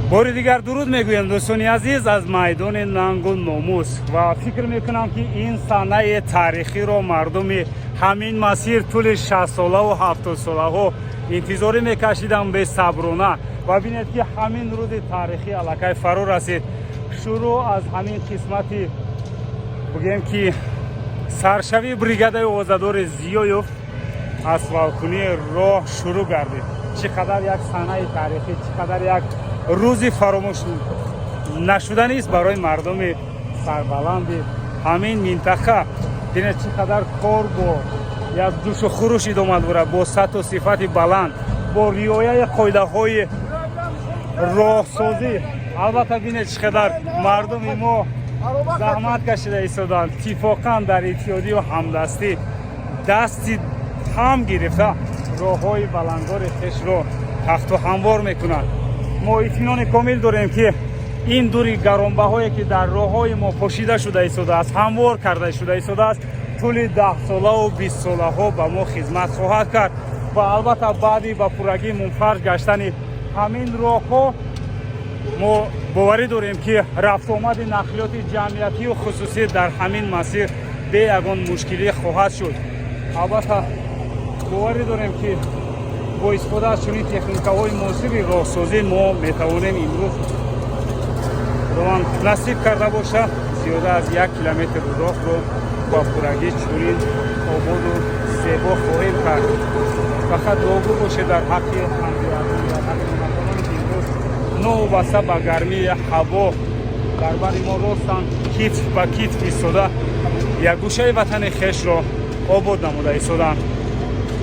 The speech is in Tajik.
Бори дигар дуруд мегӯям, дӯстони азиз, аз майдони Нангу Номус. Ва фикр мекунам, ки ин санаи таърихиро мардуми ҳамин масир тӯли 60-солаву 70-солаҳо интизорӣ мекашиданд бесаброна. Ва бинед, ки ҳамин рӯзи таърихӣ аллакай фаро расид. Шурӯъ аз ҳамин қисмати, бигӯем, ки саршавии бригадаи овозадори Зиёев асфалткунии роҳ шурӯъ гардид. Чӣ қадар як санаи таърихӣ, чӣ қадар як рӯзи фаромӯш нашуданист барои мардуми сарбаланди ҳамин минтақа. Бинед, чӣ қадар кор бо як ҷӯшу хуруш идома дорад, бо сатҳу сифати баланд, бо риояи қоидаҳои роҳсозӣ. Албатта, бинед, чӣ қадар мардуми мо заҳмат кашида истоданд, иттифоқан дар иттиҳодию ҳамдастӣ дасти ҳам гирифта роҳҳои баландгори хешро тахту ҳамвор мекунанд. Мо итминони комил дорем, ки ин дури гаронбаҳое, ки дар роҳҳои мо пошида шуда истодааст, ҳамвор карда шуда истодааст, тӯли 10-солаву 20-солаҳо ба мо хизмат хоҳад кард. Ва албатта, баъди ба пуррагӣ мунфарш гаштани ҳамин роҳҳо мо боварӣ дорем, ки рафтуомади нақлиёти ҷамъиятию хусусӣ дар ҳамин масир бе ягон мушкилӣ хоҳад шуд. Албатта, боварӣ дорем, ки бо истифода аз чунин техникаҳои муосири роҳсозӣ мо метавонем имрӯз, Худованд насиб карда бошад, зиёда аз 1 километр роҳро ба пуррагӣ чунин ободу зебо хоҳем кард. Фақат дуогӯ бошед дар ҳаққи ҳамдиёрон, дар ҳаққи ҳамватаноне, ки имрӯз новобаста ба гармии ҳаво дар бари мо ростанд, китф ба китф истода, як гӯшаи ватани хешро обод намуда истоданд.